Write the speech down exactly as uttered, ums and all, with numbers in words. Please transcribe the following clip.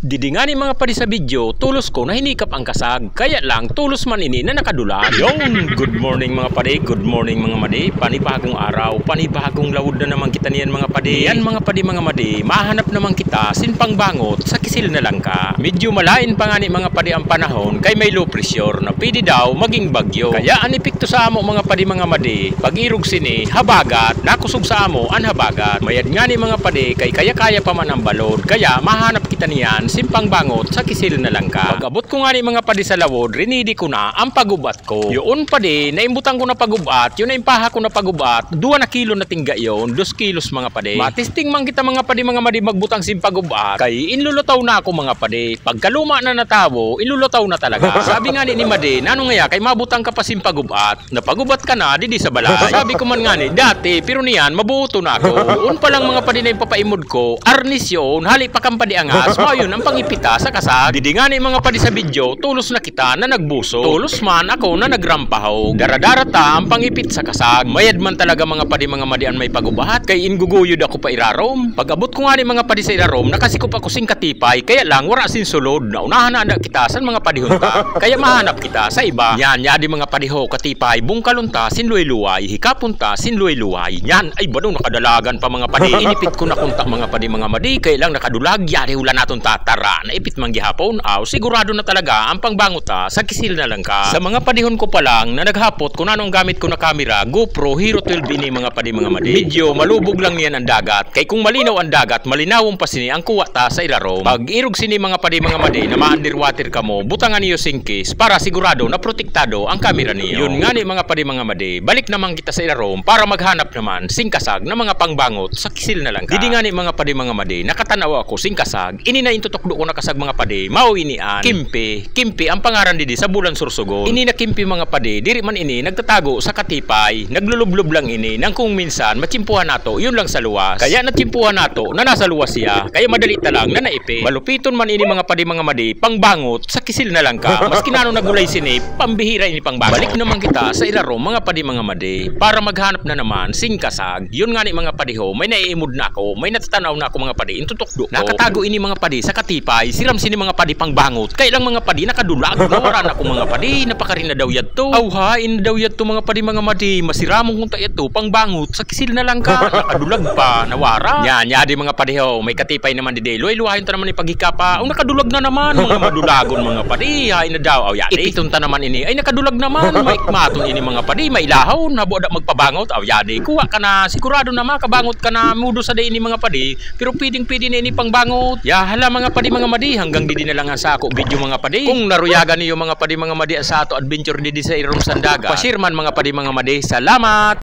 Didi ngani mga padi sa video, tulos ko na hinikap ang kasag, kaya lang tulos man ini na nakadulag. Yon, good morning mga padi, good morning mga madi, panibagong araw, panibagong lawod na naman kita niyan mga padi. Yan mga padi mga madi, mahanap naman kita sin pangbangot sa kisil na langka. Medyo malain pa ngani mga padi ang panahon kay may low pressure na pwede daw maging bagyo. Kaya an epekto sa amo mga padi mga madi, pag-irog sini, habagat, nakusog sa amo an habagat. Mayad ngani mga padi kay kaya-kaya pa man ang balod, kaya mahanap kita niyan sin pangbangot sa kisil na langka. Pag-abot ko ngani mga padi sa lawod, rinidi ko na ang pag-ubat ko. Yoon padi, na imbutang ko na pag-ubat, yon na impaha ko na pag-ubat, duwa na kilo na tingga yon, dos kilos mga padi. Matisting man kita mga padi mga madi magbutang sin pag-ubat, kay inlulutaw na ako mga padi. Pagkaluma na na tawo, inlulutaw na talaga. Sabi ngani ni madi, nano ngaya kay mabutang ka pa sin pag-ubat, na pag-ubat ka na didi sa balay. Sabi ko man ngani, dati, pero niyan, mabuto na ako. Yoon pa lang mga padi na impapaimod ko, arnis yon, hali pa kan padi angas, mayon ang pangipita sa kasag. Didi ngani mga padi sa video, tulos na kita na nagbuso. Tulos man ako na nagrampahog. Dara-dara ta ang pangipit sa kasag. Mayad man talaga mga padi mga madi an may pag-ubat. Kay inguguyod ako pa irarom. Pag-abot ko ngani mga padi sa irarom, nakasikop ako sin katipay. Kaya lang wara sin sulod. Naunahan na anda kita san mga padihon ta. Kaya mahanap kita sa iba. Yan, yadi mga padi ho, katipay, bungkalon ta sin luway-luway, hikapon ta sin luway-luway. Yan, ay bano nakadalagan pa mga padi. Inipit ko na kunta mga padi mga madi, kaya lang nakadulag, yadi hula naton ta. Tara, naipit man gihapon, aw, sigurado na talaga ang pangbangot ta sa kisil na langka. Sa mga padihon ko pa lang na naghapot kung ano ang gamit ko na kamera, GoPro Hero twelve ini mga padi mga madi. Medyo malubog lang niyan ang dagat, kay kung malinaw ang dagat, malinawon pa sini ang kuha ta sa irarom. Pag-irog sini mga padi mga madi na ma-underwater kamo, butangan niyo sin case para sigurado na protektado ang kamera niyo. Yun ngani mga padi mga madi, balik naman kita sa irarom para maghanap naman sin kasag na mga pangbangot sa kisil na langka. Didi ngani mga padi mga madi, nakatanaw ako sin kasag, ini na intutukdo ko na kasag mga padi, mao ini an kimpi. Kimpi ang pangaran didi sa bulan Sorsogon. Ini na kimpi mga padi, diri man ini nagtatago sa katipay, naglulublob lang ini nang kung minsan matsimpuhan nato, yun lang sa luwas. Kaya natsimpuhan nato na nasa luwas siya, kaya madali ta lang na naipit. Malupiton man ini mga padi mga madi, pangbangot sa kisil na langka. Maski nano na gulay sini, pambihira ini pangbangot. Balik naman kita sa irarom mga padi mga madi para maghanap na naman sin kasag. Yun ngani mga padi ho, may naiimod na ako, may natatanaw na ako mga padi, intutukdo ko. Nakatago ini mga padi sa katipay, siram sini mga padi pangbangot. Kaya lang mga padi, nakadulag, nawara na ako mga padi, napakarin na daw yadto. Aw, hain na daw yadto mga padi mga madi, masiramon kunta yadto, pangbangot sa kisil na langka. Nakadulag pa, nawara. Yan, yadi mga padi ho, may katipay naman didi, luway-luwayon ta naman ipaghikap. Aw, nakadulag na naman, mga madulagon mga padi, hain na daw, aw, yadi. Ipiton ta naman ini, ay nakadulag naman, maikmaton ini mga padi, mailahon, habo da magpabangot, aw, yadi, kuha ka na, sigurado na makabangot ka na, mudo sa da ini mga padi, pero pwedeng-pwede na ini pangbangot. Ya, hala mga padi mga madi, hanggang didi na lang ang sako video mga padi. Kung naruyagan niyo mga padi mga madi ang sato adventure didi sa irarom san dagat, pa-share man mga padi mga madi. Salamat!